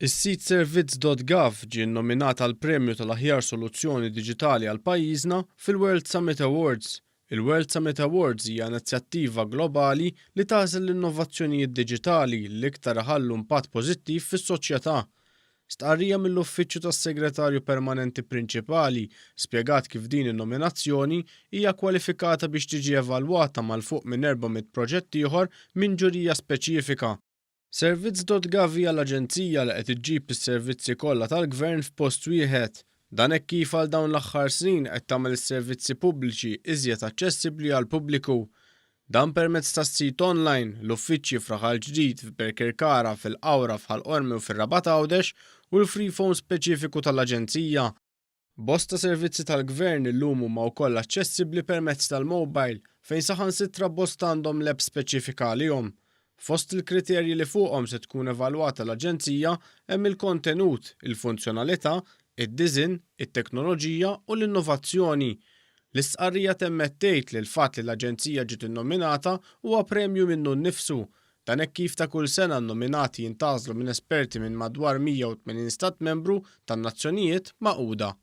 Is-sit servizz.gov ġie nnominat għall-premju tal-aħjar soluzzjoni diġitali għal pajjiżna fil-World Summit Awards. Il-World Summit Awards hija inizjattiva globali li tagħżel l-innovazzjonijiet diġitali li l-iktar iħallu impatt pożittiv fis-soċjetà. Stqarrija mill-Uffiċċju tas-Segretarju Permanenti Prinċipali spjegat kif din in-nominazzjoni hija kwalifikata biex tiġi evalwata ma' 'l fuq minn 400 proġett ieħor minn ġurija speċifika. Servizz.gov hija l-aġenzija li qed iġġib is-servizzi kollha tal-Gvern f'post wieħed. Dan hekk kif għal dawn l-aħħar snin qed tagħmel is-servizzi pubbliċi iżjed aċċessibbli għall-pubbliku. Dan permezz tas-sit online, l-uffiċċji f'Raħal Ġdid, f'Birkirkara, fil-Qawra, f'Ħal Qormi u fir-Rabat Għawdex u l-freephone speċifiku tal-aġenzija. Bosta servizzi tal-Gvern illum huma wkoll aċċessibbli permezz tal-mobile, fejn saħansitra bosta għandhom l-app speċifika għalihom. Fost il-kriterji li fuqhom se tkun evalwata l-aġenzija hemm il-kontenut, il-funzjonalità, id-diżinn, it-teknoloġija u l-innovazzjoni. L-istqarrija temmet tgħid li l-fatt li l-aġenzija ġiet innominata huwa premju minnu nnifsu. Dan hekk kif ta' kull sena n-nominati jintgħażlu minn esperti minn madwar 180 stat membru tan-Nazzjonijiet Magħquda.